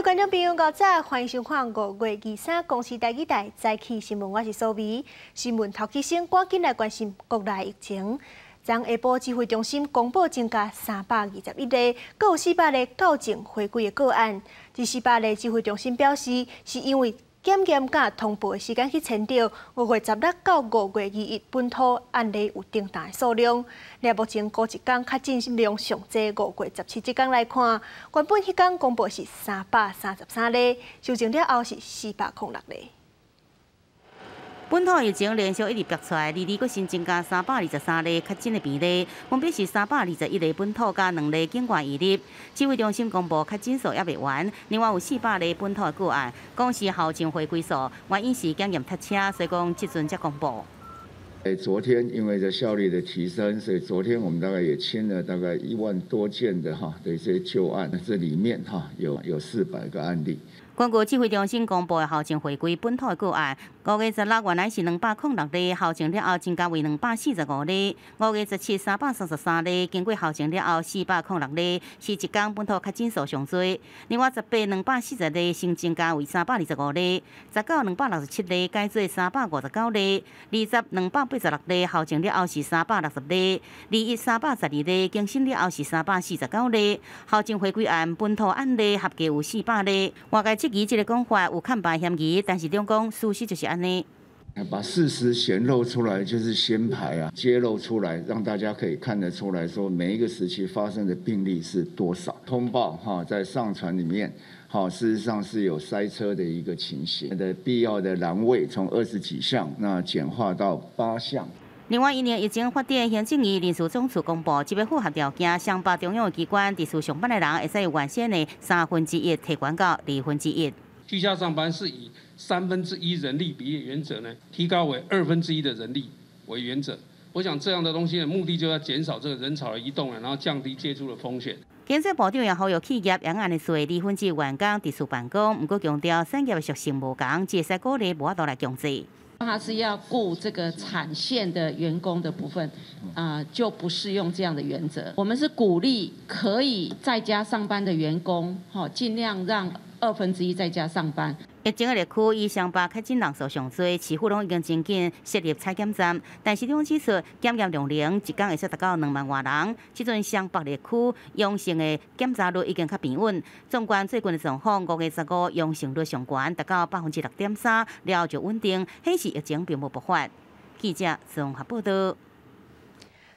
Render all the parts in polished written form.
觀眾朋友，午早，歡迎收看5月23公視台語台早起新聞，我是蘇眉。新聞頭起先，趕緊來關心國內疫情。昨下晡指揮中心公布增加321例，閣有400例校正回歸的個案。這400例指揮中心表示，是因為檢驗佮通報的時間去牽著，5月16到5月21本土案例有頂大的數量。而目前過一工確診量上濟，5月17這工來看，原本彼工公布是333例，修正了後是406例。本土疫情連續一日爆出來，二二閣新增加323例確診的病例，分別是321例本土佮兩例境外移入。指揮中心公布確診數猶未完，另外有四百例本土的個案，講是校正回歸數，原因是檢驗塞車，所以講這陣才公布。昨天因為這效率的提升，所以昨天我們大概也清了大概1萬多件的哈的一些舊案，這裡面哈有400個案例。根據指揮中心公布的校正回歸本土的個案，5月16原來是206例，校正了後增加為245例；5月17333例，經過校正了後406例，是一工本土確診數上濟。另外18 240例，新增加為325例；19 267例，改做359例；20 286例，校正了後是360例；21 312例，更新了後是349例。校正回歸案本土案例合計有400例。外界質疑這個講法有看牌嫌疑，但是中講事實就是按呢。把事實顯露出來就是先排啊，揭露出來，讓大家可以看得出來說每一個時期發生的病例是多少。通報哈，在上傳裡面，好，事實上是有塞車的一個情形的必要的欄位從20幾項，那簡化到八項。另外，因應疫情發展，行政院人事總處公布，這欲符合條件，雙北中央機關佇事上班的人，會使由原先的三分之一提懸到二分之一。居家上班是以三分之一人力比例原則呢，提高為二分之一的人力為原則。我想這樣的東西的目的，就要減少這個人潮的移動，然後降低接觸的風險。經濟部長也呼籲企業會按呢做二分之一員工佇事辦公，毋過強調產業的屬性無仝，只會使鼓勵，無法度來強制。他是要顧這個產線的員工的部分，啊，就不適用這樣的原則。我們是鼓勵可以在家上班的員工，吼，盡量讓二分之一在家上班。疫情的疫區以雙北確診人數上濟，市府攏已經真緊設立採檢站，但是中指出檢驗量能一工會使達到2萬外人。這陣雙北地區陽性的檢查率已經較平穩。縱觀最近的狀況，5月15陽性率上懸，達到6.3%，了後就穩定，顯示疫情並無爆發。記者綜合報道。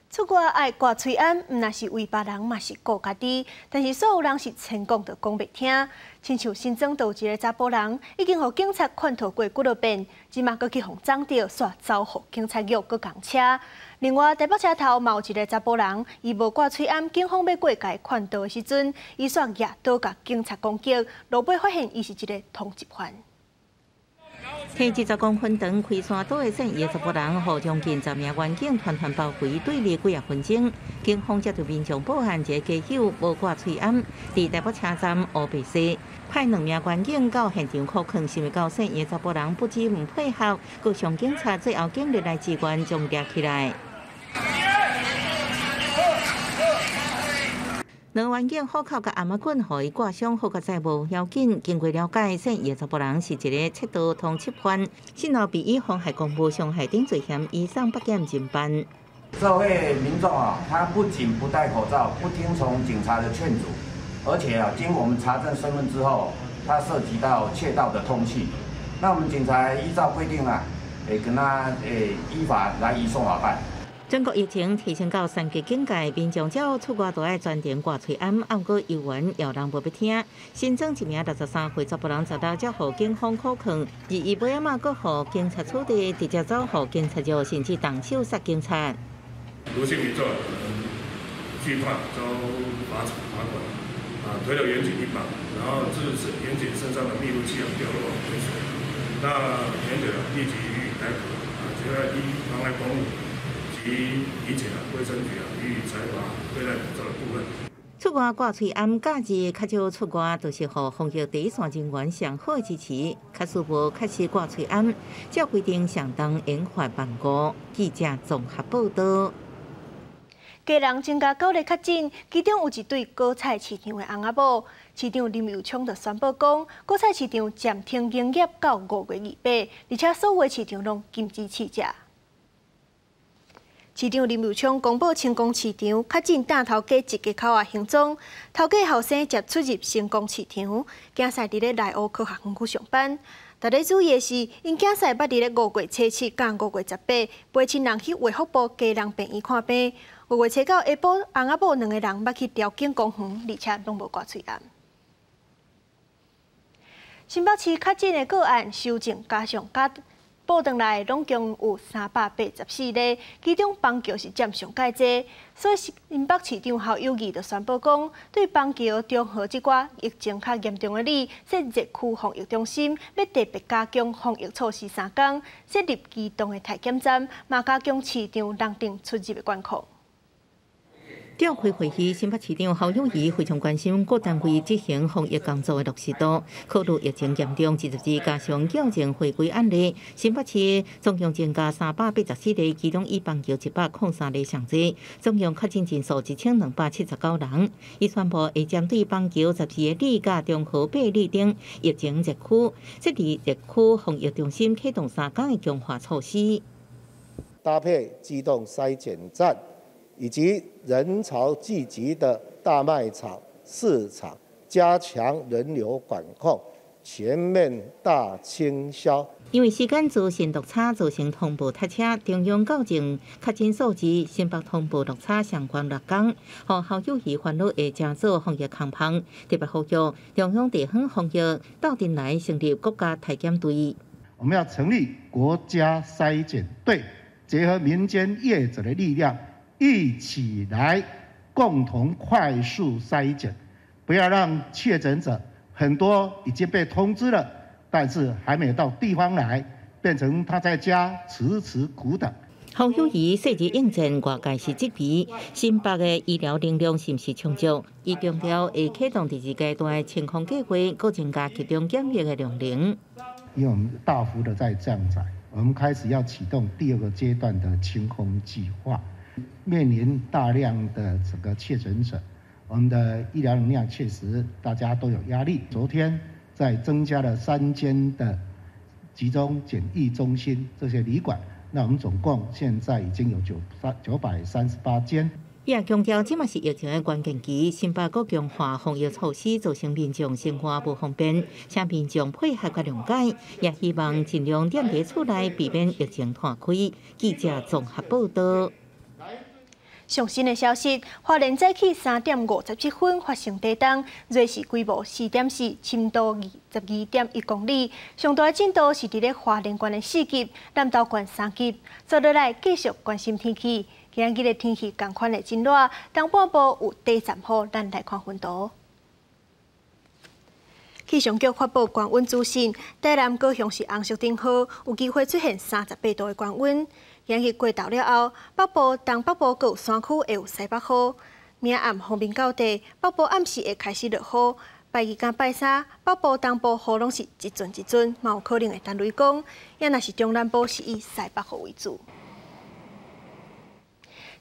出外愛掛喙罨，毋但是為別人，嘛是顧家己。但是所有人是千講都講袂聽。親像新莊就有一个查埔人，已經予警察勸導過幾落遍，這馬閣去予摠著，煞走予警察局閣共車。另外，台北車頭嘛有一个查埔人，伊無掛喙罨，警方欲過共伊勸導的時陣，伊煞舉刀共警察攻擊，路尾發現伊是一个通緝犯。提20公分長、開山刀的嫌疑查埔人，予將近10名員警團團包圍，對立幾仔分鐘。警方接到民眾報案，一个街友無掛喙罨，佇台北車站烏白踅，派兩名員警到現場苦勸，想袂到嫌疑查埔人不止毋配合，閣向警察最後警力來支援，將掠起來。兩員警虎口共頷仔棍，予伊割傷，好佳哉無要緊。經過了解，嫌疑查埔人是一个竊盜通緝犯，信後被以妨害公務傷害等罪嫌移送北檢偵辦。這位民眾啊，他不僅不戴口罩，不聽從警察的勸阻，而且啊，經我們查證身份之後，他涉及到竊盜的通緝。那我們警察依照規定啊，跟他依法來移送法辦。全國疫情提升到三級警戒，民眾只要出外都愛專程掛喙罨，毋過猶原有人無欲聽。新莊一名63歲查埔人十六才予警方苦勸，21尾仔嘛閣予警察處理，直接走予警察局，甚至動手殺警察。盧姓民眾懼怕遭罰罰款，啊，推了員警一把，然後致使員警身上的密錄器啊掉落為止。那員警立即予以逮捕，啊，隨後依妨礙公務及移檢啊，衛生局啊予以裁罰對待口罩的部分。出外掛喙罨，假日較少出外，就是予防疫第一線人員上好的支持。假使無確實掛喙罨，照規定相當應罰萬五。記者綜合報道。家人增加九例確診，其中有一對果菜市場的翁仔某。市長林右昌就宣布講，果菜市場暫停營業到5月28，而且所有市場攏禁止試食。市長林右昌公布成功市場確診擔頭家一家口仔行蹤，頭家後生才出入成功市場，囝婿佇咧內湖科學園區上班。特別注意的是，𪜶囝婿捌佇咧5月初7佮5月18陪親人去衛福部基隆病院看病。5月初9下晡，翁仔某兩个人捌去潮境公園，而且攏無掛喙罨。新北市確診的個案修正加上加報轉來，總共有384例，其中板橋是佔上蓋濟，所以新北市長侯友宜就宣布講，對板橋、中和這寡疫情較嚴重的里，設熱區防疫中心，欲特別加強防疫措施三工，設立機動的體檢站，嘛加強市場人陣出入的管控。召開會議，新北市長侯友宜非常關心各單位執行防疫工作的落實度。考慮疫情嚴重，22加上矯正回歸案例，新北市總共增加384例，其中以板橋103例上濟，總共確診人數1279人。伊宣布會針對板橋12個里佮中和八里等疫情熱區，設立熱區防疫中心，啟動三工的強化措施，搭配機動篩檢站，以及人潮聚集的大賣場、市場，加強人流管控，全面大清消。因為時間資訊落差造成通報塞車，中央校正確診數字，新北通報落差相關六工，予侯友宜煩惱會加做防疫空縫，特別呼籲中央地方防疫鬥陣來成立國家體檢隊。我們要成立國家篩檢隊，結合民間業者的力量，一起來共同快速篩檢，不要讓確診者很多已經被通知了，但是還沒有到地方來，變成他在家遲遲苦等。侯友宜細緻應戰，外界是質疑新北的醫療能量是毋是充足？伊強調會啟動第二階段的清空計劃，閣增加集中檢疫的量能。因為我們大幅的在降載，我們開始要啟動第二個階段的清空計劃。面臨大量的這個確診者，我們的醫療能量確實大家都有壓力。昨天再增加了3間的集中檢疫中心，這些旅館，那我們總共現在已經有938間。伊也強調，這嘛是疫情的關鍵期，新北閣強化防疫措施，造成民眾生活無方便，請民眾配合佮諒解，也希望盡量踮佇厝內避免疫情傳開。記者綜合報道。上新的消息，花蓮早起3點57分發生地動，芮氏規模4.4，深度22.1公里，上大震度是佇咧花蓮縣的4級，南投縣3級。接落來繼續關心天氣，今日的天氣仝款會真熱，東半部有短暫雨，咱來看雲圖。氣象局發布高溫資訊，台南、高雄是紅色燈號，有機會出現38度的高溫。今日過晝了後，北部、東北部閣有山區會有西北雨。明暗鋒面到底，北部暗時會開始落雨。拜二佮拜三，北部、東部雨攏是一陣一陣，嘛有可能會彈雷公。也若是中南部是以西北雨為主。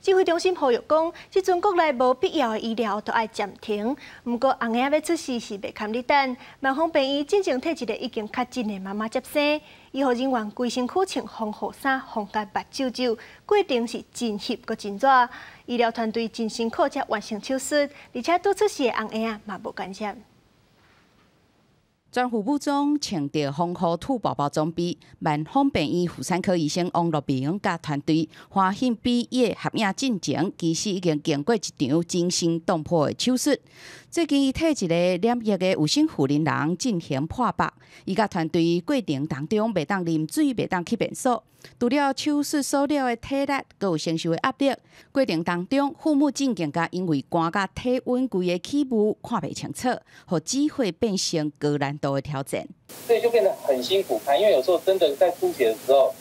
指揮中心呼籲講，這陣國內無必要的醫療都愛暫停。毋過紅嬰仔欲出世是袂堪你等。萬芳病院進前替一個已經確診的媽媽接生，醫護人員規身軀穿防護衫、防共目睭罩，過程是真翕閣真熱。醫療團隊真辛苦才完成手術，而且拄出世的紅嬰仔嘛無感染。全副武裝穿著防護兔寶寶裝備，萬芳病院婦產科醫生王樂明佮團隊歡欣比伊的合影進前，其實已經經過一場驚心動魄的手術。最近伊替一个染疫的有身婦人人進行破腹，伊佮團隊過程當中袂當啉水，袂當去便所。除了手術所了的體力，閣有承受的壓力。過程當中，護目鏡更加因為寒佮體溫，規个起霧看袂清楚，予指揮變成高難度的挑戰。所以就變得很辛苦看，因為有時候真的在出血的時候，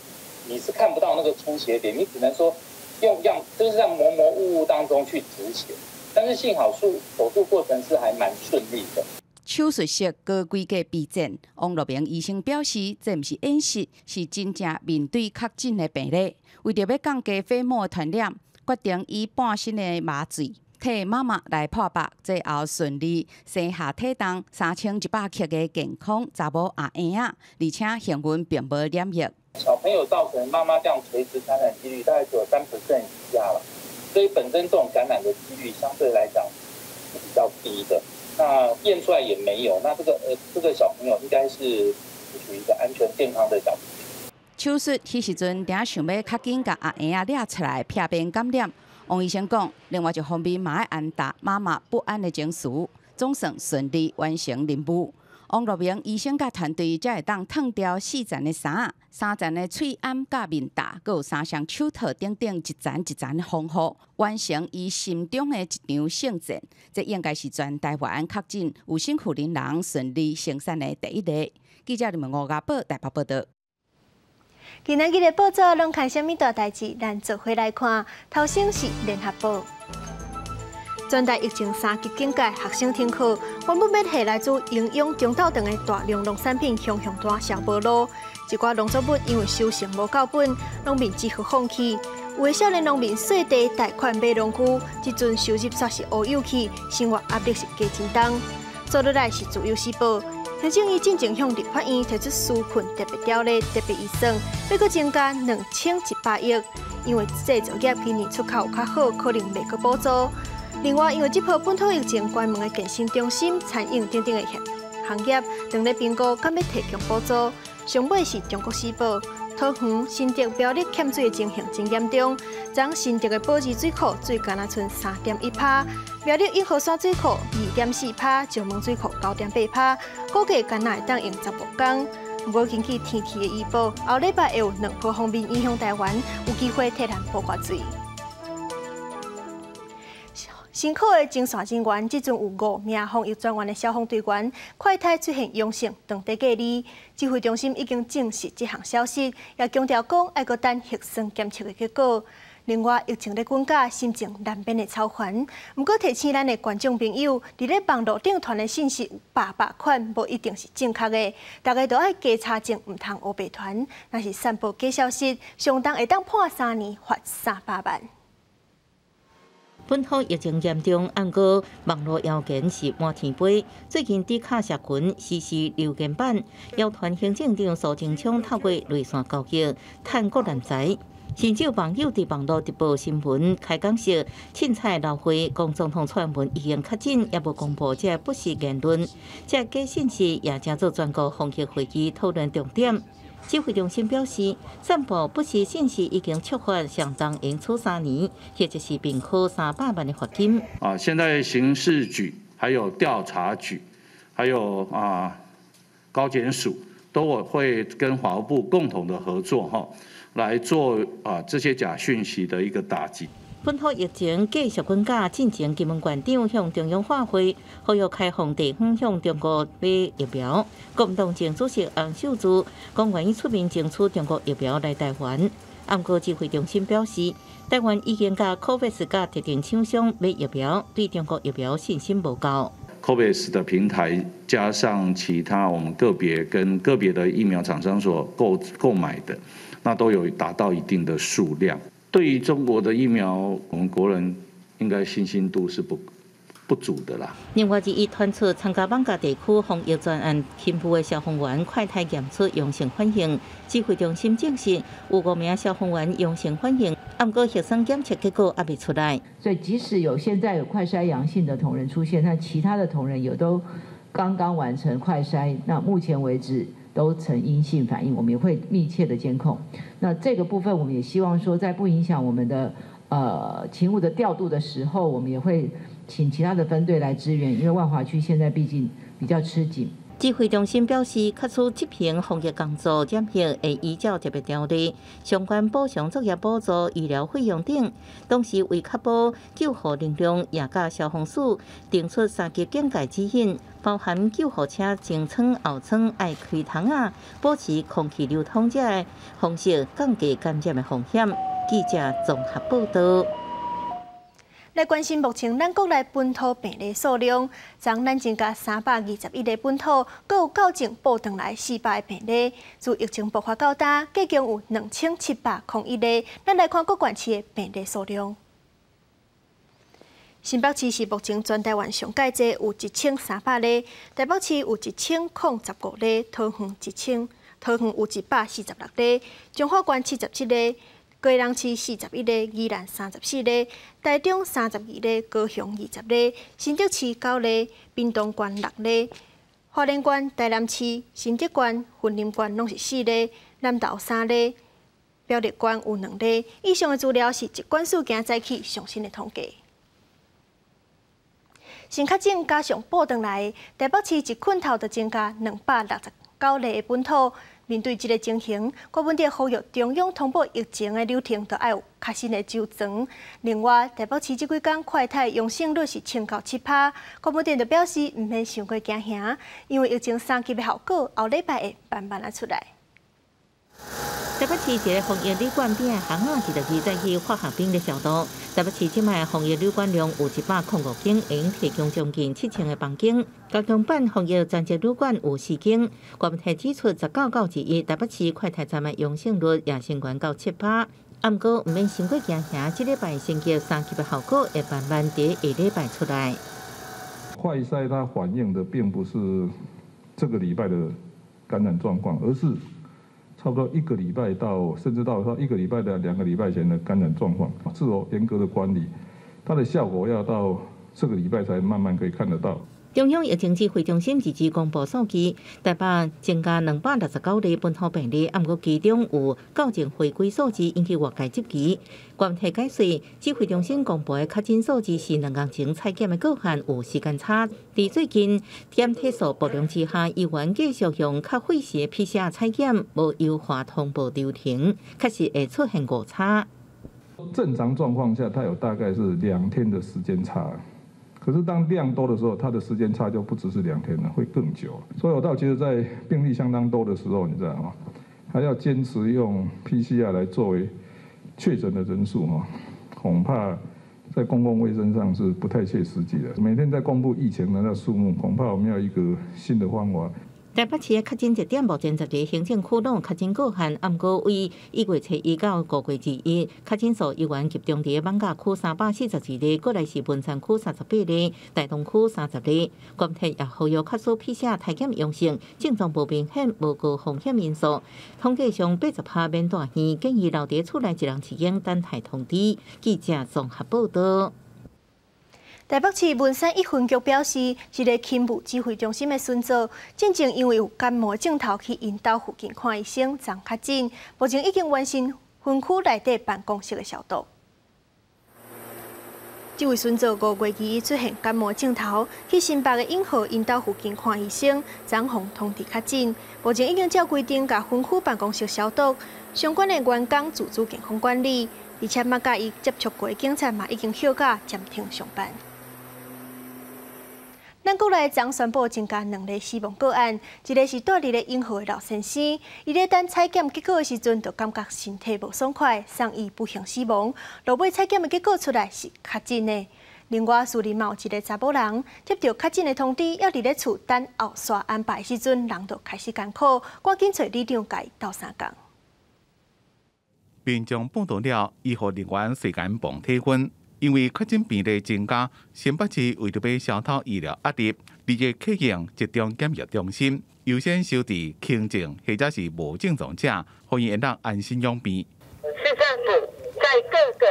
你是看不到那個出血點，你只能說用樣，就是在模模糊糊當中去止血。但是幸好手術過程是還蠻順利的。手術室高規格備戰，王樂明醫生表示，這毋是演習，是真正面對確診的病例。為著欲降低飛沫的傳染，決定以半身的麻醉替媽媽來破腹，最後順利生下體重3100克的健康查某阿嬰仔，而且幸運並無染疫。小朋友造成媽媽這樣垂直感染幾率大概只有3% 以下了，所以本身這種感染的幾率相對來講是比較低的。那驗出來也沒有，那這個小朋友應該是屬於一個安全健康的小朋友。手術彼時陣，定想欲較緊共阿嬰仔掠出來，避免感染。王醫生講，另外一方面嘛愛安撫媽媽不安的情緒，總算順利完成任務。王樂明醫生佮團隊才會當脫掉四層的衫，三層的喙罨佮面罩，閣有三雙手套等等一層一層的防護，完成伊心中的一場聖戰。這應該是全台灣確診有身婦人人順利生產的第一例。記者林文吳家寶台北報道。今仔日的報紙攏看啥物大代誌？咱做伙來看。頭先是聯合報。全台疫情三級警戒，學生停課。原本欲提來自營養中斗頓的大量農產品，雄雄大銷無路。一寡農作物因為收成無夠本，農民只好放棄。有的少年農民細地貸款買農具，這陣收入煞是烏有去，生活壓力是加真重。接落來是自由時報，行政院進前向立法院提出紓困特別條例特別預算，欲閣增加2100億，因為製造業今年出口有較好，可能袂閣補助。另外，因為這波本土疫情關門的健身中心、餐飲等等的行業，正咧評估敢欲提供補助。上尾是中國時報，桃園、新竹、苗栗欠水的情形真嚴重。昨新竹的寶二水庫水干焦賰3.1%，苗栗永和山水庫2.4%，石門水庫9.8%，估計干焦會當用15天。不過根據天氣的預報，後禮拜會有兩波鋒面影響台灣，有機會替咱補寡水。辛苦的前線人員，這陣有五名防疫專員的消防隊員，快篩出現陽性，當地隔離。指揮中心已經證實這項消息，也強調講愛閣等核酸檢測的結果。另外，疫情咧滾價，心情難免會操煩。毋過提醒咱的觀眾朋友，佇咧網路頂傳的信息有百百款，無一定是正確的。大家都愛加查證，毋通烏白傳。若是散布假消息，相當會當判3年，罰300萬。本土疫情嚴重，毋過網路謠言是滿天飛。最近 D 卡社群時事留言板，謠傳行政長蘇貞昌透過連線交易，趁國難財。甚至有網友佇網路直播新聞開講說，凊彩流會講總統蔡英文已經確診，猶無公布這不實言論。這假信息也成做全國防疫會議討論重點。指揮中心表示，散布不實信息已經觸法，相當應處3年，或者是併科300萬的罰金。啊，現在刑事局、還有調查局、還有高檢署都會跟法務部共同的合作，哈，來做這些假訊息的一個打擊。本土疫情繼續滾價，進前金門縣長向中央化會，呼籲開放地方向中國買疫苗。國民黨前主席洪秀柱講願意出面爭取中國疫苗來台灣。毋過指揮中心表示，台灣已經佮 COVAX 佮特定廠商買疫苗，對中國疫苗信心無夠。 COVAX 的平台加上其他我們個別跟個別的疫苗廠商所購買的，那都有達到一定的數量。對於中國的疫苗，我們國人應該信心度是不足的啦。另外，一傳出參加艋舺地區防疫專案勤務的消防員快篩驗出陽性反應，指揮中心證實有五名消防員陽性反應，毋過核酸檢測結果猶未出來。所以，即使有現在有快篩陽性的同仁出現，那其他的同仁也都剛剛完成快篩，那目前為止都呈陰性反應，我們也會密切的監控。那這個部分，我們也希望說，在不影響我們的勤務的調度的時候，我們也會請其他的分隊來支援，因為萬華區現在畢竟比較吃緊。指揮中心表示，確實執行防疫工作檢疫會依照特別條例，相關補償作業補助、醫療費用等，同時為確保救護力量，也佮消防署定出三級警戒指引，包含救護車前艙後艙愛開窗仔，保持空氣流通，這个方式降低感染的風險。記者綜合報道。來關心目前咱國內本土病例數量，昨咱增加321例本土，閣有校正報轉來400個病例。自疫情爆發到今，計共有2701例。咱來看各縣市的病例數量。新北市是目前全台灣上蓋濟，有1300例；台北市有1015例，桃園一千，桃園有146例，彰化縣77例，基隆市41例，宜蘭34例，台中32例，高雄20例，新竹市9例，屏東縣6例，花蓮縣、台南市、新竹縣、雲林縣攏是4例，南投3例，苗栗縣有2例。以上的資料是疾管署今早起上新的統計。新確診加上報轉來，台北市一困頭就增加269例的本土。面對這个情形，郭文哲呼籲中央通報疫情的流程，都愛有較新的周全。另外，台北市這幾工快篩陽性率是衝到7%，郭文哲就表示毋免傷過驚嚇，因為疫情三級的效果後禮拜會慢慢仔出來。台北市一个防疫旅館邊的巷仔，二十二早起化學品咧消毒。台北市這擺防疫旅館量有105間，會用提供將近7000个房間。加強版防疫專責旅館有4間。郭文哲指出，19到21，台北市快篩站的陽性率也升懸到7%。毋過毋免傷過驚嚇，這禮拜升級三級的效果會慢慢佇下禮拜出來。快篩它反映的並不是這個禮拜的感染狀況，而是差不多一個禮拜到，甚至到說一個禮拜的2個禮拜前的感染狀況，自我嚴格的管理，它的效果要到這個禮拜才慢慢可以看得到。中央疫情指揮中心日前公布數據，台北增加269例本土病例，毋過其中有校正回歸數字引起外界質疑。關係解釋，指揮中心公布的確診數字是兩工前採檢的個案有時間差。佇最近檢體數爆量之下，醫院繼續用較費時的 PCR 採檢，無優化通報流程，確實會出現誤差。正常狀況下，它有大概是2天的時間差。可是當量多的時候，它的時間差就不只是2天了，會更久。所以我倒覺得在病例相當多的時候，你知道嗎？還要堅持用 PCR 來作為確診的人數，哈，恐怕在公共衛生上是不太切實際的。每天在公布疫情的那數目，恐怕我們要一個新的方法。台北市的確診熱點目前10个行政區攏有確診個案，毋過為1月初1到5月21，確診數依然集中佇艋舺區342例，過來是文山區38例，大同區30例。國鐵也呼籲確實 PCR 篩檢陽性，症狀無明顯、無高風險因素，統計上80%免住院，建議留佇厝內一人一間等待通知。記者綜合報道。台北市文山一分局表示，一个勤務指揮中心的巡佐，進前因為有感冒症頭去𪜶兜附近看醫生，昨確診，目前已經完成分區內底辦公室的消毒。這位巡佐5月21出現感冒症頭，去新北的永和𪜶兜附近看醫生，昨予通知確診，目前已經照規定共分區辦公室消毒，相關的員工自主健康管理，而且嘛佮伊接觸過的警察嘛已經休假暫停上班。咱國內昨宣布增加兩例死亡個案，一个是蹛佇咧永和的老先生，伊咧等採檢結果的時陣，就感覺身體無爽快，送醫不幸死亡。落尾採檢的結果出來是確診的。另外，士林嘛有一个查某人接著確診的通知，猶佇咧厝等後續安排時陣，人就開始艱苦，趕緊揣里長共伊鬥相共。民眾報到了，醫護人員隨間磅體溫。因為確診病例增加，新北市為著欲消除醫療壓力，立即啟用集中檢疫中心，優先收治輕症或者是無症狀者，予𪜶會當安心養病。市政府在各個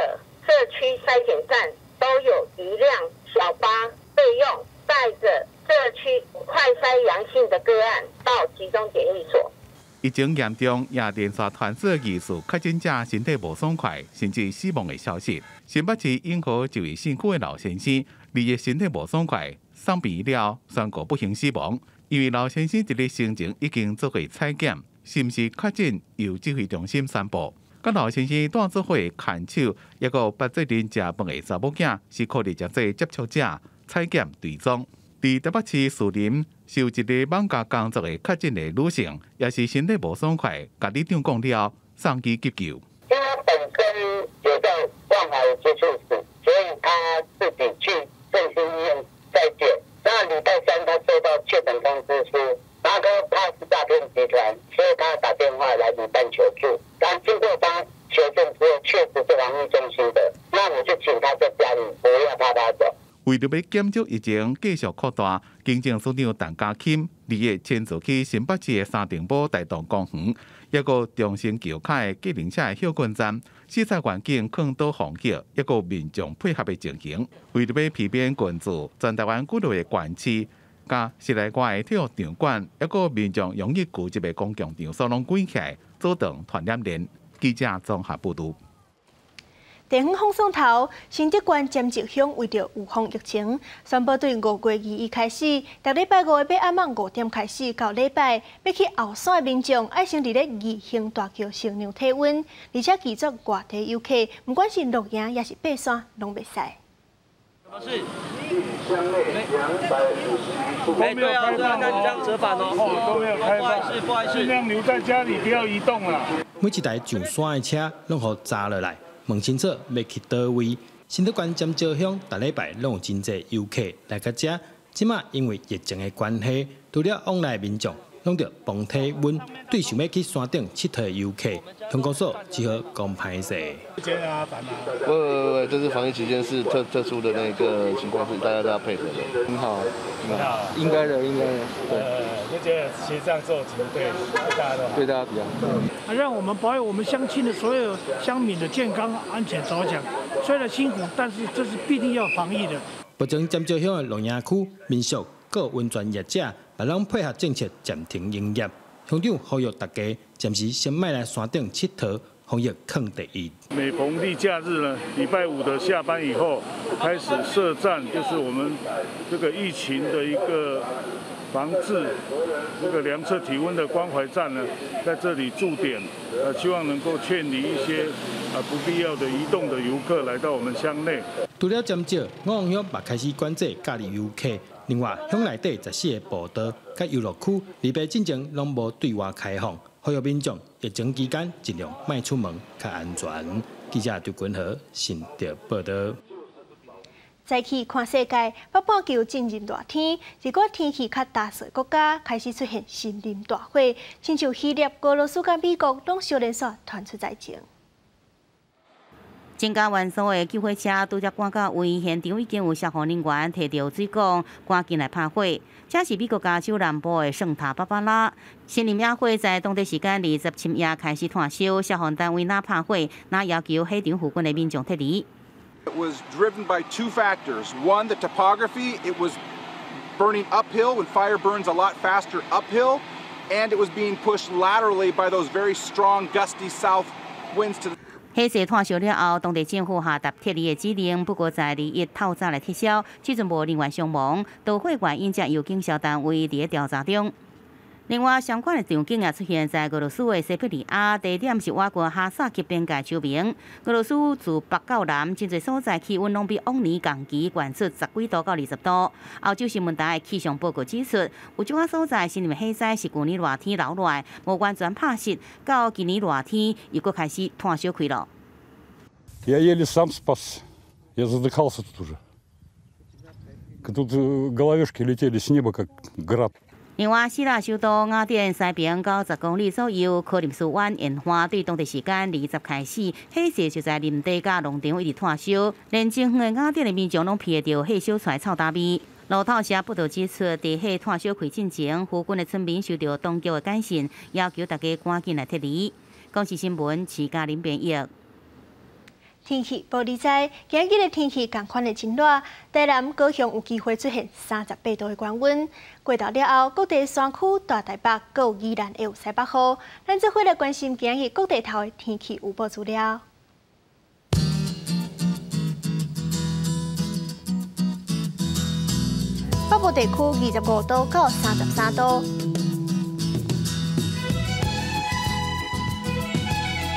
社區篩檢站都有一輛小巴備用，帶著社區快篩陽性的個案到集中檢疫所。疫情嚴重，也連續傳出疑似確診者身體無爽快，甚至死亡的消息。新北市永和一位姓辜的老先生，二日身體無爽快，送病了，宣告不幸死亡。因為老先生佇咧生前已經做過採檢，是毋是確診由指揮中心宣布。佮老先生蹛做伙牽手，抑閣捌做陣食飯的查某囝，是可能做接觸者，採檢追蹤。佇台北市士林，是有一个艋舺工作的確診的女性，也是身體無爽快，共里長講了，送醫急救。因為他本身有在萬華有接觸史，所以他自己去振興醫院篩檢。那禮拜三他收到確診通知書，然後怕是詐騙集團，所以他打電話來里辦求助。但經過他求證之後，確實是防疫中心的，那我就請他在家裡不要趴趴走。為著欲減少疫情繼續擴大，行政院長陳家欽二日親自去新北市的三重埔大同公園，抑閣中興橋跤的計程車的歇睏站，視察員警囥倒防疫，抑閣民眾配合的情形。為著欲避免群聚，全台灣幾落個縣市、佮室內外的體育場館，抑閣民眾容易聚集的公共場所攏關起來，阻斷傳染鏈。記者綜合報導。地方放送頭，新竹縣尖石鄉為著預防疫情，宣布對5月21開始，逐禮拜五的傍晚5點開始到禮拜，欲去後山的民眾愛先佇咧義興大橋先量體溫，而且拒絕外地遊客，毋管是露營抑是爬山，攏袂使。是。哎，對啊，對啊，那你這樣折返哦，都沒有開放，不好意思，盡量留在家裡，不要移動啦。每一台上山的車攏予閘落來。問清楚欲去佗位。新竹縣尖石鄉逐禮拜攏有真濟遊客來到遮，這馬因為疫情的關係，除了往來民眾攏著磅體溫，對想欲去山頂𨑨迌的遊客，鄉公所只好講歹勢。不不不，這是防疫期間是特殊的那個情況，是大家都要配合的。很好，很好，應該的，應該的。對。就覺得其實這樣做其實對大家都對大家比較好。讓我們保有我們鄉親的所有鄉民的健康安全着想，雖然辛苦，但是這是必定要防疫的。目前尖石鄉的露營區、民宿、閣溫泉業者，嘛攏配合政策暫停營業。鄉長呼籲大家暫時先莫來山頂𨑨迌，防疫囥第一。每逢例假日呢，禮拜五的下班以後開始設站，就是我們這個疫情的一個防治，這個量測體溫的關懷站呢，在這裡駐點，希望能夠勸離一些不必要的移動的遊客來到我們鄉內。除了尖石，五王鄉嘛開始管制假日遊客。另外，鄉內底14个步道佮遊樂區，禮拜進前攏無對外開放，呼籲民眾疫情期間盡量莫出門，較安全。記者張君和新竹報導。早起看世界，北半球進入熱天，一寡天氣較乾燥的國家開始出現森林大火，親像希臘、俄羅斯佮美國攏相連紲傳出災情。增加元素的救火車拄才趕到位，現場已經有消防人員提著水管，趕緊來拍火。這是美國加州南部的聖塔芭芭拉森林野火，在當地時間20深夜開始湠燒，消防單位若拍火，若要求火場附近的民眾撤離。 It was driven by two factors. One, the topography. It was burning uphill when fire burns a lot faster uphill, and it was being pushed laterally by those very strong gusty south winds to the 火勢湠燒了後，當地政府下達撤離的指令，不過在21透早來撤銷，這陣無人員傷亡，導火原因則由警消單位佇咧調查中。另外，相款的場景也出現在俄羅斯的西伯利亞，地點是倚過哈薩克邊界周邊。俄羅斯自北到南，真濟所在氣溫攏比往年同期懸出10幾度到20度。歐洲新聞台的氣象報告指出，有一寡所在是因為火災是舊年熱天留落來，無完全拍熄，到今年熱天又閣開始湠燒開囉。 Я еле сам спасся, я задыхался тут уже. Тут головешки летели с неба как град. 另外，希臘首都雅典西邊90公里左右，柯林斯灣沿岸對當地時間20開始，火勢就在林地佮農場一直湠燒，連真遠的雅典的民眾攏鼻著火燒出來臭焦味。路透社報導指出，佇火湠燒開進前，附近的村民受到當局的警訊，要求大家趕緊來撤離。公視新聞，徐嘉玲編譯。天氣報你知，今日的天氣仝款的真熱，台南、高雄有機會出現38度的高溫。過晝了後，各地山區、大台北、閣有宜蘭會有西北雨。咱做伙來關心今日各地頭的天氣預報資料。北部地區25度到33度。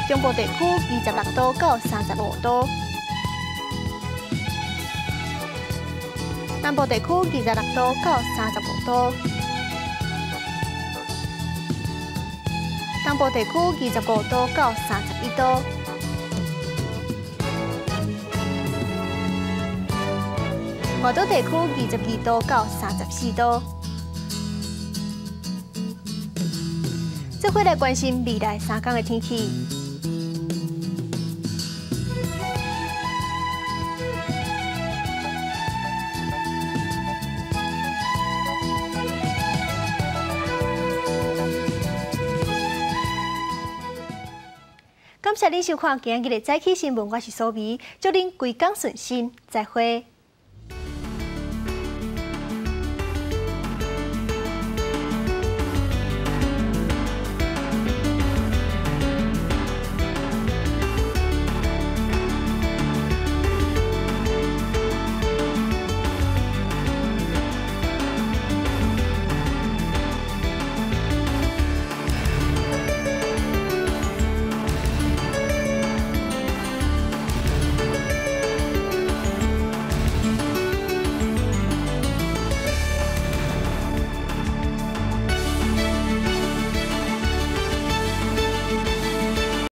中部地區26度到35度，南部地區26度到35度，東部地區25度到31度，外島地區22度到34度。這回來關心未來3天的天氣。感謝您收看今仔日的早起新聞，我是蘇美，祝您規工順心，再會。